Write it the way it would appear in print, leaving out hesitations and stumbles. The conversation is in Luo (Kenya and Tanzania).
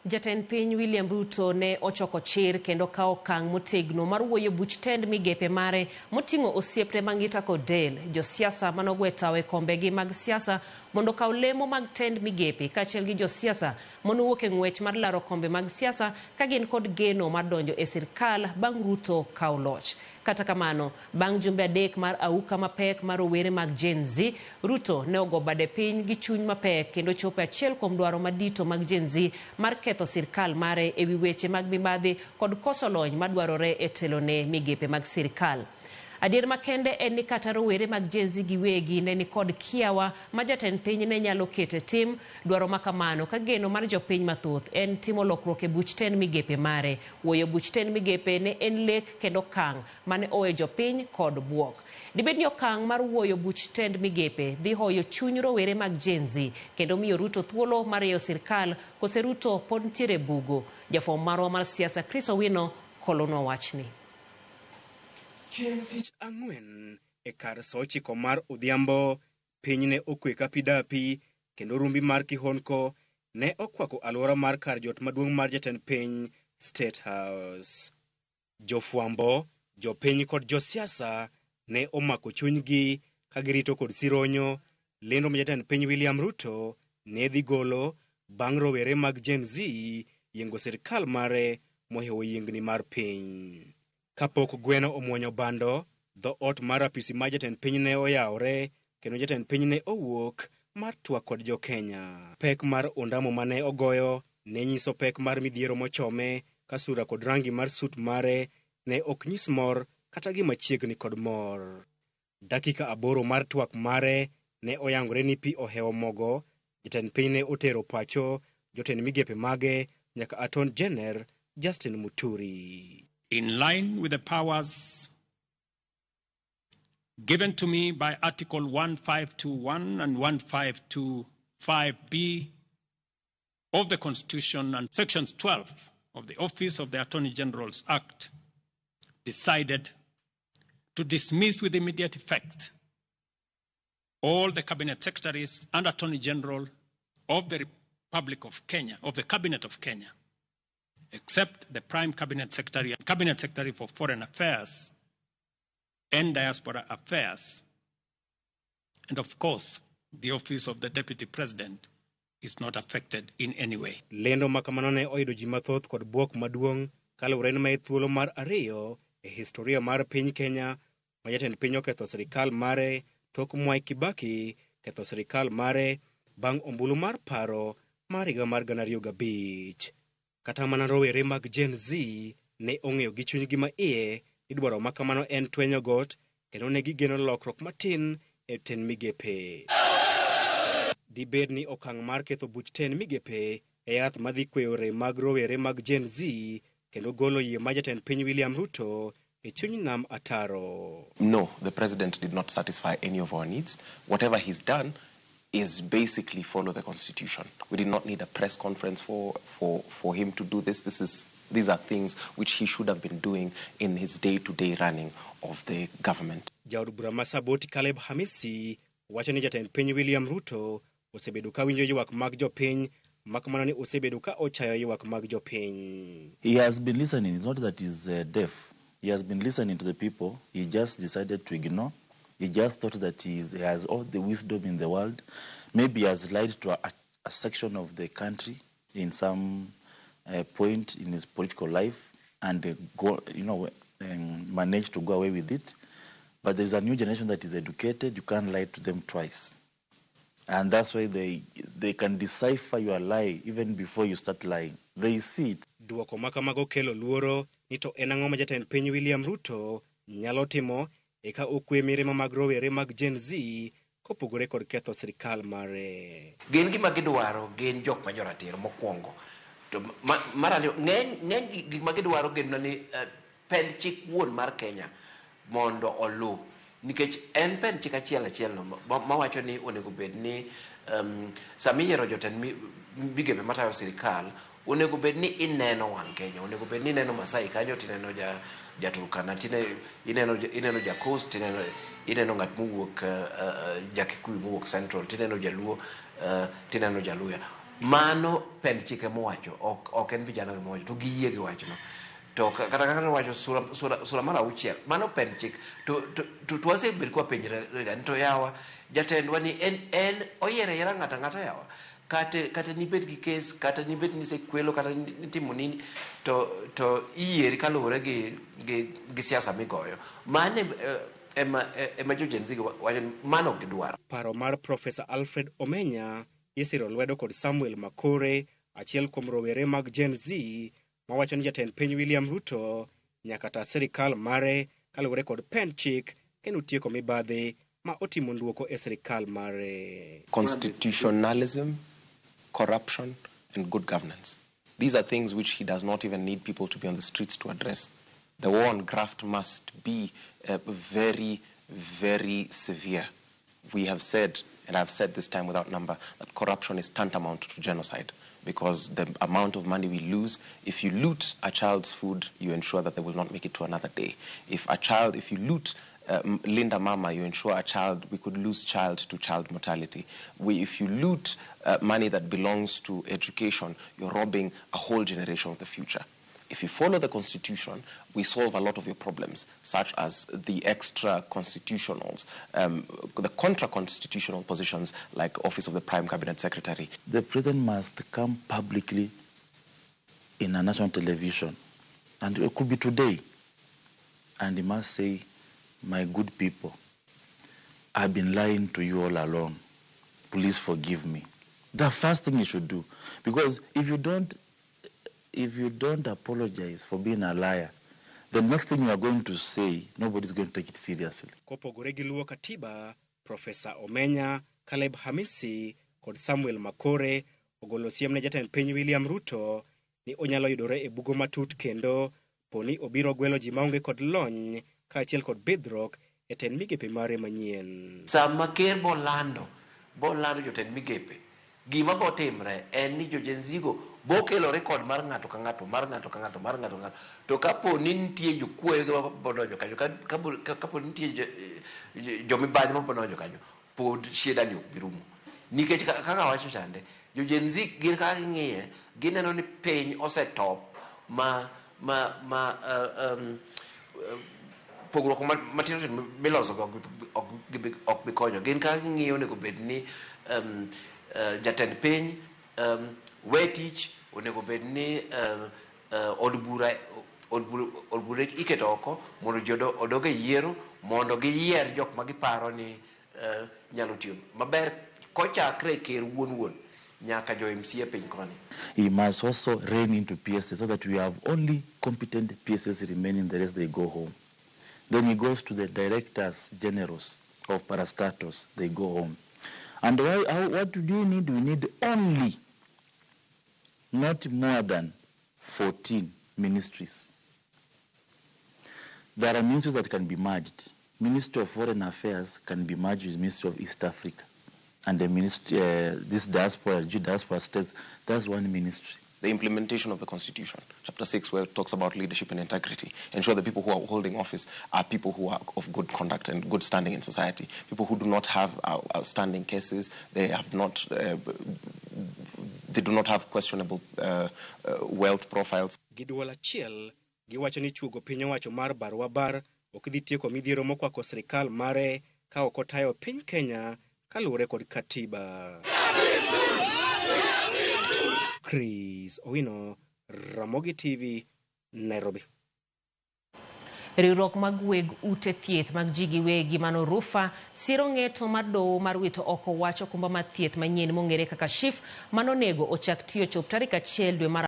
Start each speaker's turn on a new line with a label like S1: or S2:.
S1: Jatend piny William Ruto ne ochoko chir kendo kawo okang' motegno mar wuoyo buch tend migepe mare moting'o osiepne Mangita kod Del, josiasa manogwe tawo e kombegi mag siasa mondo okaw lemo mag tend migepe kaachiel gi josiasa manowuok e ng'wech mar laro kombe mag siasa ka gin kod geno mar donjo e sirkal bang' Ruto kawo loch. Kata kamano, bang' jumbe 3 mar auka mapek mar rowere mag Gen Z, Ruto ne ogo bade piny gi chuny mapek kendo chopo e achiel kuom dwaro madito mag Gen Z mar ketho sirkal mare e wi weche mag mibadhi kod koso lony madwarore e telo ne migepe mag sirkal. Adier makende en ni kata rowere mag Gen Z giwegi ne nikod kiawa ma jatend piny ne nyalo keto e tim dwaro ma kamano ka geno mar jopiny mathoth en timo lokruok e buch tend migepe mare. Wuoyo buch tend migepe ne en lek kendo okang' mane oweyo jopiny kod buok. Dibed ni okang' mar wuoyo buch tend migepe dhi hoyo chuny rowere mag Gen Z kendo miyo Ruto thuolo mar rieyo sirkal kose Ruto pod ntiere e bugo? Jafwambo marwa mar siasa Chris Owino kolonwa wachni.
S2: Chieng' tich ang'wen e kar sa 9 mar odhiambo, piny ne okwe ka pi dapi kendo rumbi mar kihonko ne okwako alwora mar kar jot maduong' mar jatend piny State House. Jofwambo, jopiny kod josiasa ne omako chunygi ka girito kod sironyo lendo ma jatend piny William Ruto ne dhi golo bang' rowere mag Gen Z yiengo sirkal mare mohewo yiengni mar piny. Kapok gweno omuonyo bando, dho ot mar apisi mar jatend piny ne oyawore kendo jatend piny ne owuok mar twak kod jo-Kenya. Pek mar ondamo mane ogoyo ne nyiso pek mar midhiero mochome ka sura kod rangi mar sut mare ne ok nyis mor kata gima chiegni kod mor. Dakika 8 mar twak mare ne oyangore ni pi ohewo mogo, jatend piny ne otero pacho jotend migepe mage nyaka Attorney General Justin Muturi.
S3: In line with the powers given to me by Article 1521 and 1525B of the Constitution and Sections 12 of the Office of the Attorney General's Act, decided to dismiss with immediate effect all the Cabinet Secretaries and Attorney General of the Republic of Kenya, of the Cabinet of Kenya, except the Prime Cabinet Secretary and Cabinet Secretary for Foreign Affairs and Diaspora Affairs, and of course, the Office of the Deputy President is not affected in any way.
S2: Lendo ma kamano ne oyudo ji mathoth kod bwok maduong' kaluwore ni mae thuolo mar 2 e historia mar piny Kenya ma jatend piny oketho sirikal mare tok Mwai Kibaki ketho sirikal mare bang' ombulu mar paro mar higa mar 2005. Kata mana rowere mag Gen Z ne ong'eyo gi chunygi ma iye ni dwaro ma kamano en twenyo got kendo ne gigeno lokruok matin e tend migepe. Dibed ni okang' mar ketho buch tend migepe e yath madhi kweyo rem mag rowere mag Gen Z kendo golo yie ma jatend piny William Ruto e chuny nam ataro.
S4: No, the president did not satisfy any of our needs. Whatever he's done is basically follow the constitution. We did not need a press conference for him to do this. These are things which he should have been doing in his day-to-day running of the government.
S2: Jaod bura ma Saboti Caleb Hamisi wacho ni jatend piny William Ruto osebedo ka winjo ywak mag jopiny mak mana ni osebedo ka ochayo ywak mag jopiny.
S5: He has been listening. It's not that he's deaf. He has been listening to the people. He just decided to ignore. He just thought that he has all the wisdom in the world. Maybe he has lied to a section of the country in some point in his political life and managed to go away with it. But there's a new generation that is educated. You can't lie to them twice. And that's why they can decipher your lie even before you start lying. They see it.
S2: Duoko ma kamago kelo luoro ni to en ang'o ma jatend piny William Ruto nyalo timo eka okwe mirima mag rowere mag Gen Z kopogore kod ketho sirikal mare.
S6: Gin gima gidwaro gin jok ma joratiro mokwongo. To mar ariyo, ng'eny gik ma gidwaro gin ni pend chik wuon mar Kenya mondo oluw. Nikech en pend chik achiel achiel no mawacho ni onego bed ni sama iyiero jotend migepe matayo sirikal, onego bed ni ineno wang' Kenya, onego bed ni ineno Masai kanyo, tineno ja Turkana, ineno ja Coast, ineno ng'at mowuok, ja Kikuyu mowuok Central, tineno Jaluo, tineno Jaluya. Mano pend chike mowacho, ok en vijana mowacho, to giyie gi wachno. To kata kaka nowacho sura mar 6, mano pend chik. To wasebet kwapenjre ni to yawa, jatendwa ni en oyiero ayiera ng'ato ang'ata yawa. Kata nibed gi kes, kata nibed ni isekwelo, kata nitimo nini, to iyieri kaluwore gi siasa migoyo. Mano ema jo Gen Z wacho ni mano ok gidwar.
S2: Paro mar Profesa Alfred Omenya isiro lwedo kod Samuel Makore, achiel kuom rowere mag Gen Z, mawacho ni jatend piny William Ruto nyaka ta sirikal mare kaluwore kod pend chik kendo tieko mibadhi ma otimo nduoko e sirikal mare.
S4: Constitutionalism, corruption, and good governance. These are things which he does not even need people to be on the streets to address. The war on graft must be very, very severe. We have said, and I've said this time without number, that corruption is tantamount to genocide, because the amount of money we lose, if you loot a child's food, you ensure that they will not make it to another day. If you loot Linda Mama, you ensure we could lose child to child mortality. If you loot money that belongs to education, you're robbing a whole generation of the future. If you follow the Constitution, we solve a lot of your problems, such as the extra constitutionals, the contra-constitutional positions like Office of the Prime Cabinet Secretary.
S5: The president must come publicly in a national television, and it could be today, and he must say, my good people, I've been lying to you all along. Please forgive me. The first thing you should do, because if you don't apologize for being a liar, the next thing you are going to say, nobody's going to take it seriously.
S2: Kopogore gi luwo katiba, Professor Omenya, Caleb Hamisi kod Samuel Makore ogolo siem ne jatend piny William Ruto ni onyalo yudore e bugo matut kendo poni obiro gwelo ji maonge kod lony kaachiel kod bidhruok e tend migepe mare manyien.
S6: Sama ker bolando jotend migepe, gima botimre en ni jo Gen Z go bokelo rekod mar ng'ato ka ng'ato, mar ng'ato ka ng'ato, mar ng'ato ka ng'ato. To kapo ni nitie jokuoye mabodonjo kanyo, kapo ni nitie jomibadhi mabodonjo kanyo, pod shida ni ok bi rumo. Nikech kaka awacho chande, jo Gen Z gin kaka ging'iye, gineno ni piny osetop ma pogruok matindo tindo miloso go ok bi konyo. Gin kaka ging'iyo onego bed ni jatend piny we tich, onego bed ni od bura iketo oko mondo ji odog e yiero, mondo giyier jok ma giparo ni nyalo tiyo maber kochakre ker wuon nyaka jo MCA piny koni.
S5: He must also rein into PSS so that we have only competent PSS remaining, the rest they go home. Then he goes to the directors generals of parastatals, they go home. And what do you need? We need only not more than 14 ministries. There are ministries that can be merged. Ministry of Foreign Affairs can be merged with Ministry of East Africa. And the ministry, this diaspora, G diaspora states, that's one ministry.
S4: The implementation of the Constitution, Chapter 6, where it talks about leadership and integrity. Ensure the people who are holding office are people who are of good conduct and good standing in society, people who do not have outstanding cases, they have not, they do not have questionable wealth profiles.
S2: Giduol achiel giwacho ni chuogo piny owacho mar barua bar ok dhi tieko midhiero mokwako sirikal mare ka ok otayo piny Kenya kaluwore kod katiba. Chris Owino, Ramogi TV, Nairobi.
S1: Riwruok mag weg ute thieth mag ji giwegi mano Rufa siro ng'eto mar doho mar wito oko wach okumba mar thieth manyien mong'ere kaka SHIF manonego ochak tiyo chop tarik 1 dwe mar